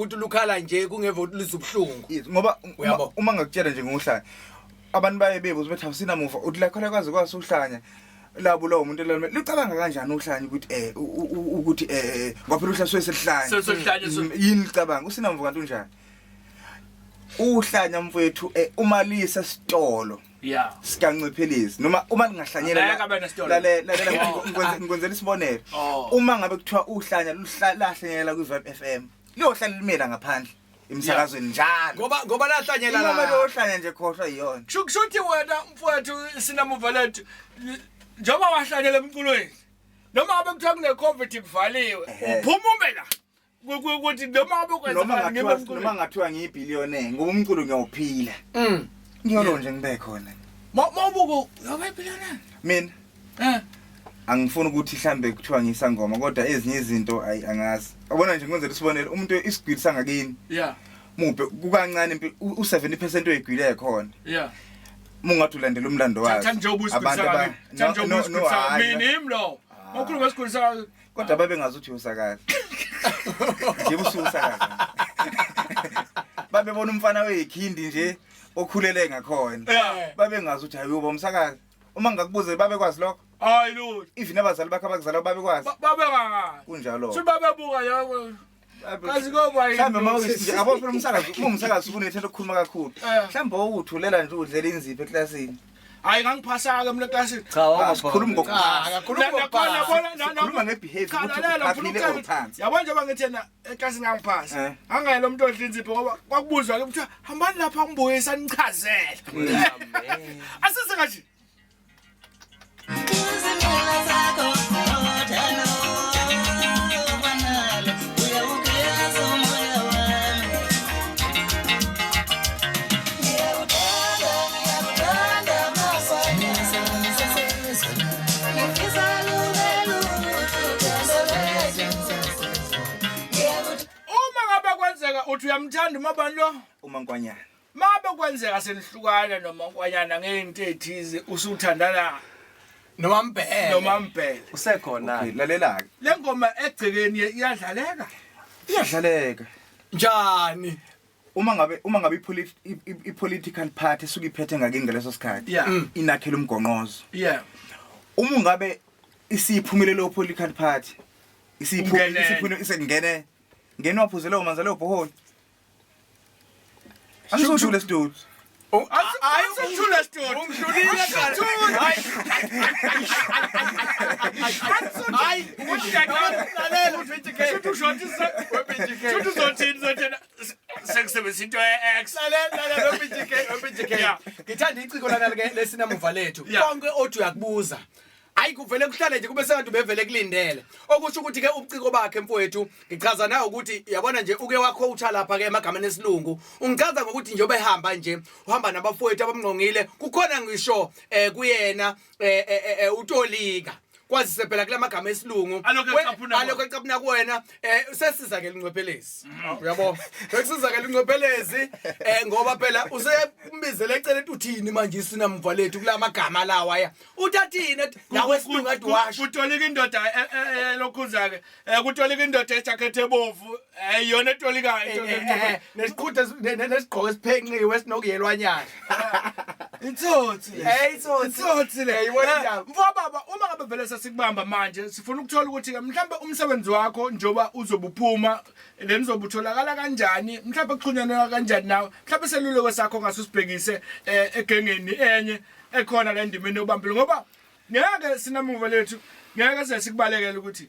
Ukuthi lukhala nje kungeve ukuthi lizwe ubuhlungu. Yes, ngoba uma, Uyabo. uma ngakutshela nje ngohlanya abantu baye bebuza bethi awusinamuva uthi la khona kwaze kwase uhlanya labo lowo muntu elalme lucabanga kanjani uhlanya ukuthi eh ukuthi eh ngoba phela uhlanya suke selihlanya. Selihlanya, Yini licabanga usinamuva kanti unjani uhlanya mfowethu uma lisa sitolo sikanciphelezi noma uma lingahlanyela Angeke abe nesitolo. Lalela ngikwenzela isibonelo. Uma ngabe kuthiwa uhlanya lahlanyela kwi Vibe FM liyohlala limela ngaphandle emsakazweni njalo. Ngoba lahlanyela la. Uma lohlanya nje khohlwa iyona. Kusho ukuthi wena mfowethu sinamuva lethu njengoba wahlanyela emculweni noma ngabe kuthiwa kune COVID kuvaliwe uphuma ume la ukuthi noma ngabe noma kwenzekani ngibe ngathiwa noma ngathiwa ngiyibillionaire ngoba umculo ngiyawuphila. Ngiyolo nje ngibe khona. Mawubuku yoba ibillionaire. Mina angifuni ukuthi mhlambe kuthiwa ngisangoma kodwa ezinye izinto ayi angazi. Yabona nje ngikwenzela isibonelo umuntu isigwili sangakini muphe kukancane u70% oyigwile khona. Mungathi ulandela umlando wakhe. Thatha nje ubusigwili sangakini. Thatha nje ubusigwili sangakini. Mina yimi lo. Mawukhuluma ngesigwili sangakini. Kodwa babengazi ukuthi uyosakaza. Nje ususakaza. Babebona umfana weyikhindi nje okhulele ngakhona. Babengazi ukuthi hayi uba umsakazi. Uma ngakubuze babekwazi lokho? Hayi lutho. Even abazali bakhe abakuzala babekwazi. Babengazi. Kunjalo. Futhi babebuka nje. Kazi koba yini? Mhlawumbe uma nje abo phela umsakazi uma umsakazi unethanda ukukhuluma kakhulu. Mhlawumbe owuthulela nje udlela inzipho eklasini. Hayi ngangiphasa ke mina eklasini. Cha Asikhulumi ngokuphasa. Akakhulumi Nakhona ngokuphasa. bona Sikhuluma ngebehavior ukuthi Cha, lalela, ngifuna uphaphile or ukuchaza. uphansi. Yabo njengoba ngithi yena eklasini ngangiphasa. Angayela umuntu odla inzipho ngoba kwakubuzwa ke kuthiwa hambani lapha ngibuyisa nichazele. Asise kanje. Izimila zakho othando banalo uyawugeza umoya wami. Ngiyakuthanda, ngiyakuthanda masanyana. Ngifisa lube lutho uthando lwethu. Ngiyakuthanda. Uma ngabe kwenzeka uthi uyamthanda umabani lo? Uma nkwanyana. Mabe kwenzeka senihlukana noma nkwanyana ngento ethize usuthandana Noma mbhele. noma mbhele. Usekhona. Okay, lalela ke. Le ngoma egcekeni iyadlaleka. Iyadlaleka. Njani? Uma ngabe i-political party esuke iphethe ngakini ngaleso sikhathi inakhela umgonqozo. Uma ungabe isiphumile leyo political party isiphumile Ungenele. isiphumile isengene ngene waphuze leyo manzi leyo bhoholi. Angisodlule studio. Asithule studio. Ungidlulile hayi. Hayi, lalela uBGK. Shuthi ushothisa. Shuthi uzothini uzothina sekusebenzisa into ye-X. Lalela lalela uBGK uBGK. Ngithanda iciko lana ke lesinamuva lethu. Konke othi uyakubuza. Hayi kuvele kuhlale nje kube sengathi ubevele kulindele. Okusho ukuthi ke ubuciko bakhe mfowethu ngichaza nawe ukuthi yabona nje uke wacoacha lapha ke emagameni esilungu. Ungichaza ngokuthi nje obehamba nje uhamba nabafowethu abamngqongile kukhona ngisho kuyena utolika. Kwazise phela kulamagama esilungu Alokhu ecaphuna alokhu ecaphuna kuwena sesiza ke lincwephelezi. Uyabo? Sesiza ke lincwephelezi ngoba phela usembizele eceleni uthini manje isinamva lethu kulamagama lawa ya. Uthathini lawo esilungu kade washo. Kutolika indoda lokhuza ke. Kutolika indoda ejacket ebovu. Iyona etolikayo. Nesiqhuthe nesigqoko esiphenqiwe esinokuyelwanyana. Itsotsi. Itsotsi. Itsotsi le. Yibona indaba. Mfo baba uma ngabe vele sesikubamba manje sifuna ukuthola ukuthi ke mhlambe umsebenzi wakho njoba uzobuphuma then uzobutholakala kanjani mhlambe kuxhunyanwa kanjani nawe mhlambe seluleko sakho ngase usibhekise egengeni enye ekhona la endimeni obambile ngoba ngeke sinamuva lethu ngeke size sikubalekele ukuthi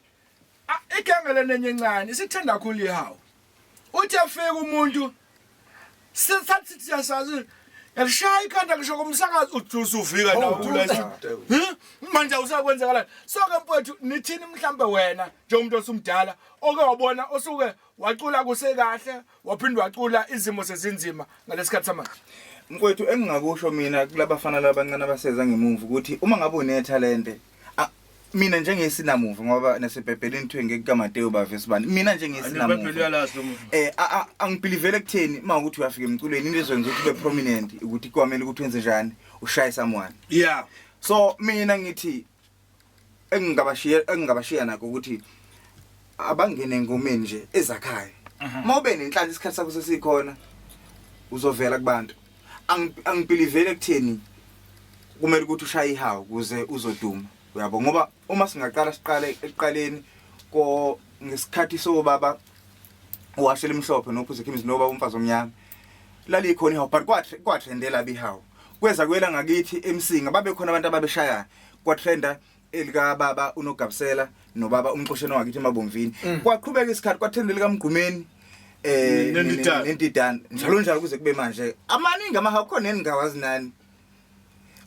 igenge lenenye encane isithanda kakhulu ihawu. Uthi afika umuntu sathi siyasazi yalishaya ikhanda ngisho kumsakazo uthi usufika nawe kula manje awusakwenzakala. So ke mfowethu nithini mhlambe wena njengomuntu osumdala oke wabona osuke wacula kusekahle waphinde wacula izimo sezinzima ngalesikhathi samanje? Mfowethu engingakusho mina kulabafana labancane abaseza ngemuva ukuthi uma ngabe unethalente mina njengesinamuva ngoba nasebhebheleni kuthiwe ngeke kaMateo bavesi bani mina njengesinamuva angibhilivele ekutheni uma ukuthi uyafika emculweni into ezokwenza ukuthi ube prominent ukuthi kwamele ukuthi wenze njani ushaye someone. So mina ngithi engingabashiya nako ukuthi abangene engomeni nje ezakhaya. Uma ube nenhlanhla isikhathi sakho sesikhona uzovela kubantu. Angibhilivele ekutheni kumele ukuthi ushaye ihawu ukuze uzoduma. Uyabo ngoba uma singaqala siqale ekuqaleni ko ngesikhathi sobaba uwashela imhlophe nophuze khemisi nobaba umfazi omnyama. Lalikhona ihawu but kwatrendela bihawu. Kweza kwela ngakithi eMsinga babe khona abantu ababeshayana. Kwatrenda elika baba uNogabisela nobaba umxosheni wakithi eMabomvini. Kwaqhubeka isikhathi kwatrenda likaMgqumeni Nendidane. nendidane njalo njalo kuze kube manje. Amaningi amahawu khona engingawazi nani.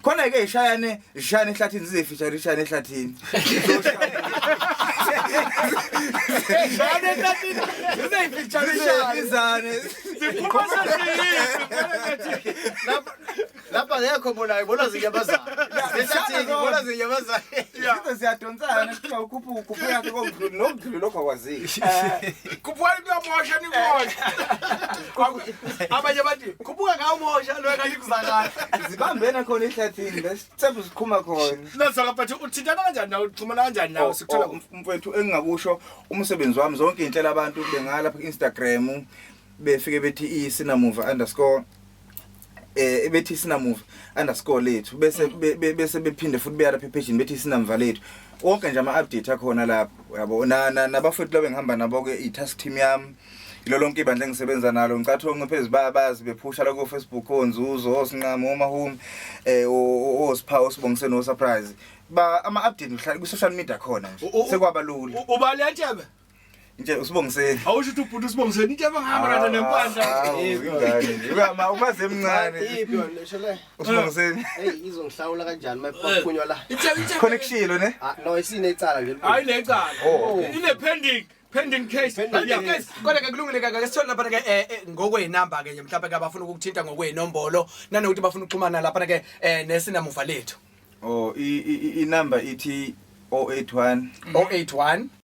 Khona ke ishayane ishayane ehlathini zizefeature ishayane ehlathini. Shayane ehlathini zizefeature ishayane. Zizane. Ziphuma sesiyiphi Lapha ngekho bona ibona zinyamazana. Ehlathini ibona zinyamazana. Izinto ziyadonsana kuthiwa ukhuphuka ukhuphuka yakhe komdluli nomdluli lokho akwaziyo. Khuphukani kuyamosha nimosha. Abanye bathi khuphuka ngawumosha lo kanti kuzakala. Zibambene khona ehlathini lesithembu siqhuma khona. Nazoka but uthintana kanjani nawe uxhumana kanjani nawe sikuthola Oh, mfowethu engingakusho umsebenzi wami zonke inhlelo abantu bengala ku Instagram befike bethi isinamuva underscore bethi isinamuva underscore lethu bese bese bephinde futhi beya lapha epage bethi isinamva lethu wonke nje ama update akhona lapho yabo nabafowethu labo engihamba nabo ke i task team yami ilo lonke ibandla engisebenza nalo ngicathi oncephezi bayabazi bephusha la ku Facebook onzuzo osinqamo omahumi osipha osibongise no surprise ba ama update ngihlala ku social media khona nje sekwaba lula. Ubale entshebe? Nje usibongiseni. Awusho ukuthi ubhuti usibongiseni intshebe ngihamba kade nempandla. Ingane nje. Uyama umaze emncane. Iphi yona lesho le? Usibongiseni. Hey izongihlawula kanjani mayiphunywa la? Intshebe intshebe. Connection ne? Ah no isinecala nje. Hayi lecala. Oh, okay. Ine pending case. Pending Yeah. case. Kodwa ke kulungile ke ake sithole lapha ke ngokweyinamba ke nje mhlawumbe ke abafuna ukukuthinta ngokweyinombolo nanokuthi bafuna ukuxhumana lapha ke nesinamuva lethu. Oh i number ithi 081 081.